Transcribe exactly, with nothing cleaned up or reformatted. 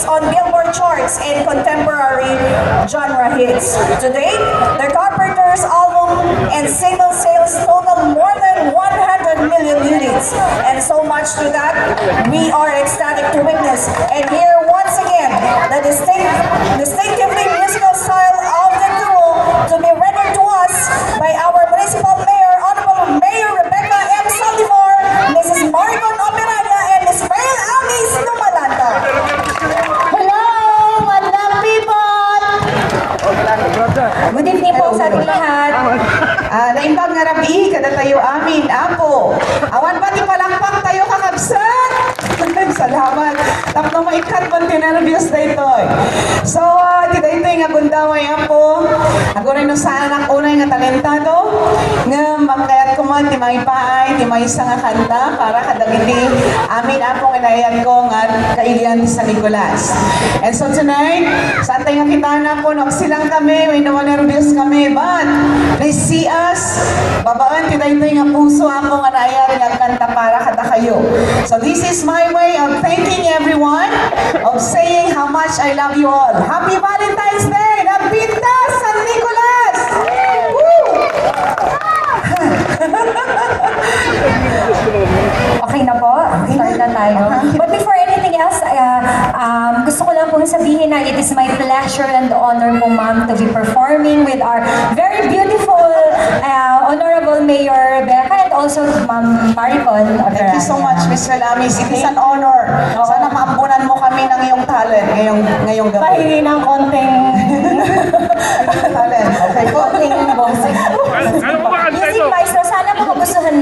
on Billboard charts in contemporary genre hits. To date, their Carpenters album and single sales total more than one hundred million units. And so much to that, we are ecstatic to witness and hear once again the distinct, distinctively musical style of the duo to be rendered to us by our Municipal Mayor, Honorable Mayor Rebecca M. Saldivar, Missus Maricon Operalia, and Miss Pearl Amis Lumalanta. Hello, madlang people! Good evening po sa ating lahat. Ah, naimbag nga rabii kadatayo amin, Apo. Awan ba ti palakpak tayo, kakabsat? Salamat. Tapno maikkat man ti nerbios daytoy. So, ah, ti daytoy nga gundaway, Apo, aguray no saanak unay nga talentado, ngem kayatko man ti mangipaay ti maysa nga kanta para kadagiti amin, Apo, nga naayatko nga kailian ti San Nicolas. And so tonight, saantay nga kitaen, Apo, no agsilang kami wenno manerbios kami, but please see us babaen ti daytoy nga puso, Apo, nga naayat nga agkanta para kadakayo. So this is my way of thanking everyone, of saying how much I love you all. Happy Valentine's Day! Nagpintas San Nicolas! Woo! Okay na po. Start na tayo. But before anything else, uh, um, gusto ko lang pong sabihin na it is my pleasure and honor po, ma'am, to be performing with our very beautiful, uh, Honorable Mayor Rebecca and also Ma'am Maricon. Thank you so much, Miss Relamis. It is an honor. Sana maambunan mo kami ng iyong talent ngayong, ngayong gabi. Pahingi ng konting talent. Okay po. Konting boses. Ano, ano ba kanta Music ito? Maestro, sana magustuhan